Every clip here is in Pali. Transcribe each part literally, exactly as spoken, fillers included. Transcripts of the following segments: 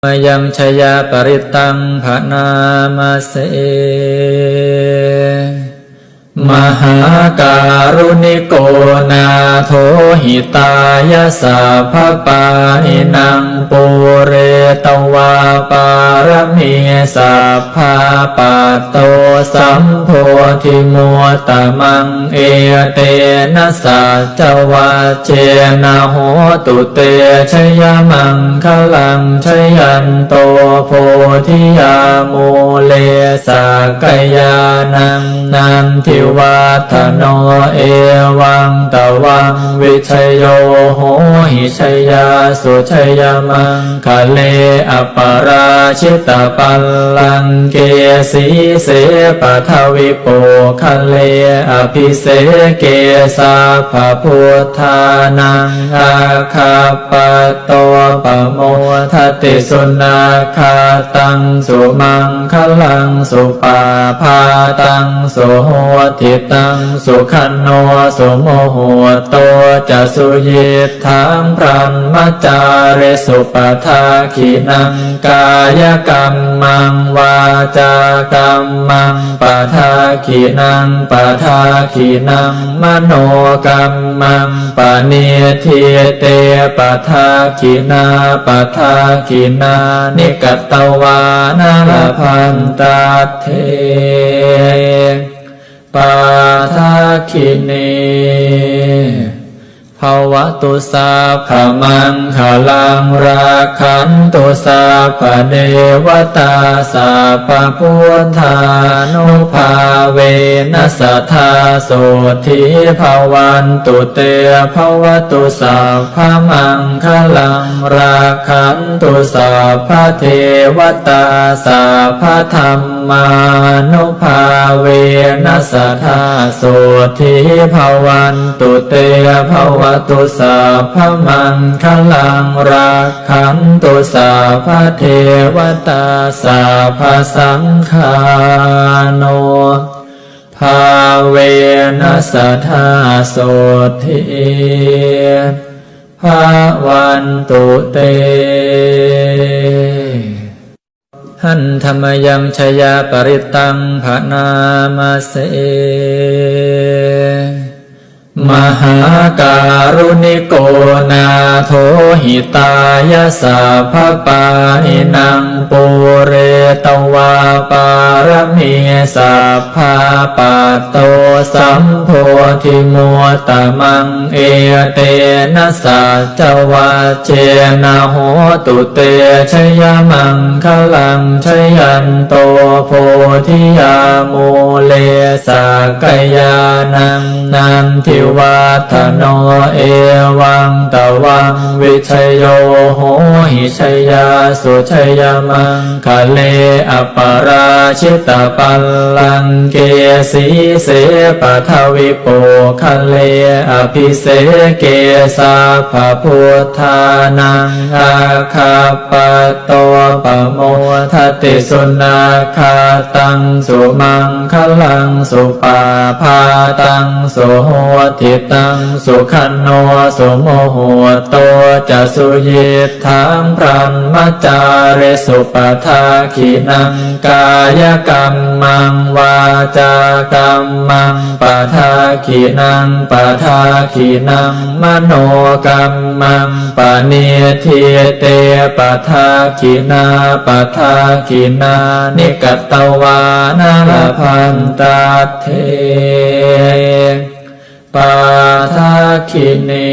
mayaṃ jayaparittaṃ bhaṇāma se. Mahākāruṇiko nātho hitāya sabbapāṇinaṃ pūretvā pāramī sabbā patto sambodhimuttamaṃ etena saccavajjena hotu te jayamaṅgalaṃ. Jayanto bodhiyā mūle sakyānaṃ nandivaḍḍhano evaṃ tvaṃ vijayo hohi jayassu jayamaṅ gale aparājitapallaṅke sīse paṭhavipokkhare abhiseke sabbabuddhānaṃ aggappatto pamodati. Sunakkhattaṃ sumaṅgalaṃ supabhātaṃ suhuṭṭhitaṃ sukhaṇo sumuhutto ca suyiṭ ṭhaṃ brahmacārisu padakkhiṇaṃ kāyakammaṃ vācākammaṃ padakkhiṇaṃ padakkhiṇaṃ manokammaṃ paṇidhī te padakkhiṇā padakkhiṇāni katvāna labhantatthe padakkhiṇe. Bhavatu sabbamaṅgalaṃ rakkhantu sabbadevatā sabbabuddhānubhāvena sadā sotthī bhavantu te. Bhavatu sabbamaṅgalaṃ rakkhantu sabbadevatā sabbadham mānubhāvena sadā sotthī bhavantu te. Bhavatu sabbamaṅgalaṃ rakkhantu sabbadevatā sabbasaṅghānubhāvena sadā sotthī bhavantu te. Handa mayaṃ jayaparittaṃ bhaṇāma se. Mahākāruṇiko nātho hitāya sabbapāṇinaṃ pūretvā pāramī sabbā patto sambodhimuttamaṃ etena saccavajjena hotu te jayamaṅgalaṃ. Jayanto bodhiyā mūle sakyānaṃ nandivaḍḍhano evaṃ tvaṃ vijayo hohi jayassu jayamaṅ gale aparājitapallaṅke sīse paṭhavipokkhare abhiseke sabbabuddhānaṃ aggappatto pamodati. Sunakkhattaṃ sumaṅgalaṃ supabhātaṃ suhuṭṭhitaṃ sukhaṇo sumuhutto ca suyiṭ ṭhaṃ brahmacārisu padakkhiṇaṃ kāyakammaṃ vācākammaṃ padakkhiṇaṃ padakkhiṇaṃ manokammaṃ paṇidhī te padakkhiṇā padakkhiṇāni katvāna labhantatthe padakkhiṇe.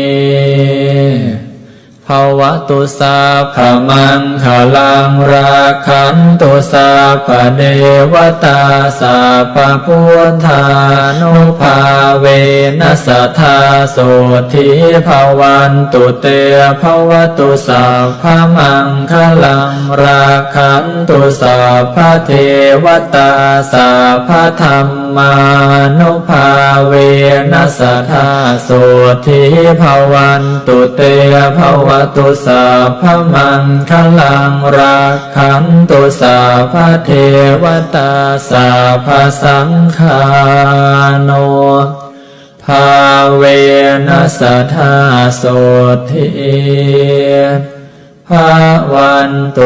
Bhavatu sabbamaṅgalaṃ rakkhantu sabbadevatā sabbabuddhānubhāvena sadā sotthī bhavantu te. Bhavatu sabbamaṅgalaṃ rakkhantu sabbadevatā sabbadham mānubhāvena sadā sotthī bhavantu te. Bhavatu sabbamaṅgalaṃ rakkhantu sabbadevatā sabbasaṅghānubhāvena sadā sotthī bhavantu